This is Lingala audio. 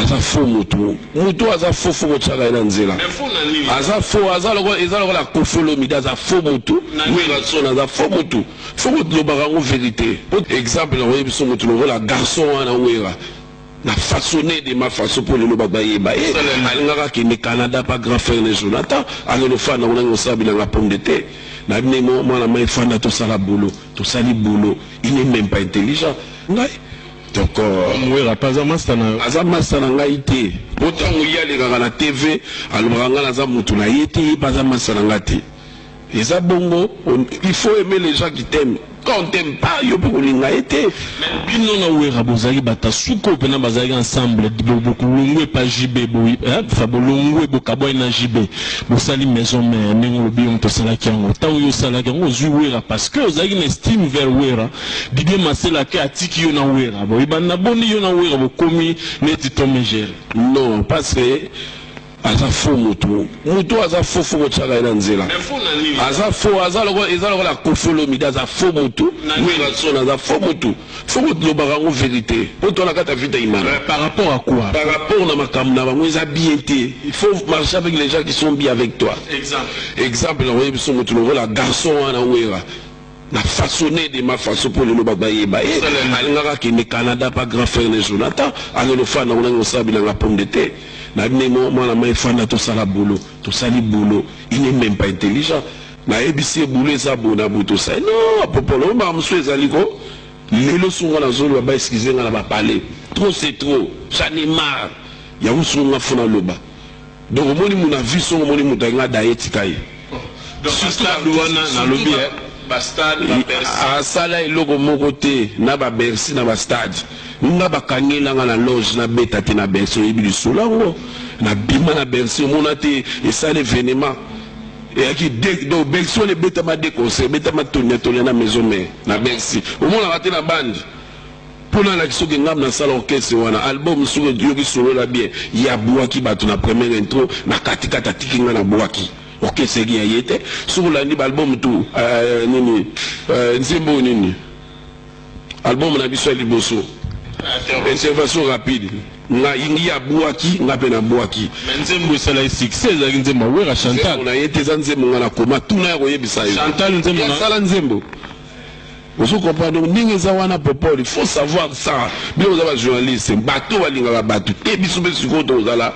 Aza faux mutu, mutu aza faux, fo kotiaka ye na nzela. Aza faux, aza lokola, eza lokola Koffi Olomide, aza faux mutu. Werrason aza faux mutu, fo kolobaka yango verite. Po exemple nakoyebi biso mutu lokola garçon wana Werra na façonne de ma façon mpo lelo bato bayeba ye. Alingaka akende Canada pa grand frère ne Jonathan, akende ofanda kuna, nge osala bilanga pomme de terre na bine. Mwana mai, fanda, tosala boulot, tosali boulot. Il n'est même pas intelligent ngai. Donc Wera mpe aza master na yo? Aza master na ngai te, po ntango ye alekaka na TV, alobaka ngai naza motu na ye te. Ye mpe aza master na ngai te. Eza bongo, il faut aimer les gens qui t'aiment. Quand on t'aime pas, yo mpe kolinga ye te. Mais bino na Wera bozalaki bato suka oyo mpena bazalaki ensemble. Bolongwe epa JB, fa bolongwe, bokabwani na JB, bosali Maison Mère. Ndenge olobi, yo moto osalaki yango. Ntango yo osalaki yango, ozwi Wera parce que ozalaki na estime vers Wera. Didier Masela ake, atiki yo na Wera. Boyebanda boni? Yo na Wera bokomi neti Tom et Jerry. Non, parce que aza faux mutu, mutu aza faux, fo kotiaka ye na nzela. Aza faux, aza lokola, eza lokola Koffi Olomide, aza faux mutu. Werrason aza faux mutu, fo kolobaka yango vérité, po to na kati ya Vita Imana. Par rapport à quoi? Par rapport na makambo na bango, eza bien te. Il faut marcher avec les gens qui sont bien avec toi. Exemple? Exemple nakoyebi biso mutu lokola garçon wana Wera na façonne de ma façon mpo lelo bato bayeba ye. Alingaka akende Canada pa grand frère ne Jonathan, akende ofanda kuna, nge osala bilanga pomme de terre na bine. Mwana mai, fanda, tosala boulot, tosali boulot. Il n'est même pas intelligent. Nayebisi ye boulot eza boye na boye, tosali. Non, popolo oyo makambo mosusu ezali ko lelo songa nazoloba, ba excuse nga na bapale. Trop, c'est trop, j'en ai marre. Yango songo nga fo naloba. Donc omoni muna vi songo, omoni moto alinga daye, tika ye. Stade wana nalobi. Asala eloko moko te na baBercy, na bastade. Nga bakangelanga na loge, nabeta te na Bercy. Oyebi lisolo yango, nabima na Bercy, omona te esala événement eyaki. Donc Bercy wana ebetama de concert, ebetama tonia tonia na Maison Mère. Na Bercy omonaka te na bandi mpona alaki. Soki ngambi nasala orchestre wana, album soki yoki solola bien, ye abwaki bato na première intro, na katikati atiki nga, nabwaki orchestre eki ya ye te. Soki olandi baalbum tu nini, nzembo oyo nini, album na biso ya liboso, Intervention rapide, nga yingi abwaki nga mpe nabwaki. Mais nzembo esalaki succès ezalaki nzembo awera, Chantal. Na ye te, eza nzembo nga nakoma. Tuna ya koyebisa yo. Chantal, nzembo. Asala nzembo, ozo comprendre. Donc ndenge eza wana, popol, il faut savoir ça. Bino oza bajournaliste, bato balingaka bato te. Biso mpe sikoyo tozala.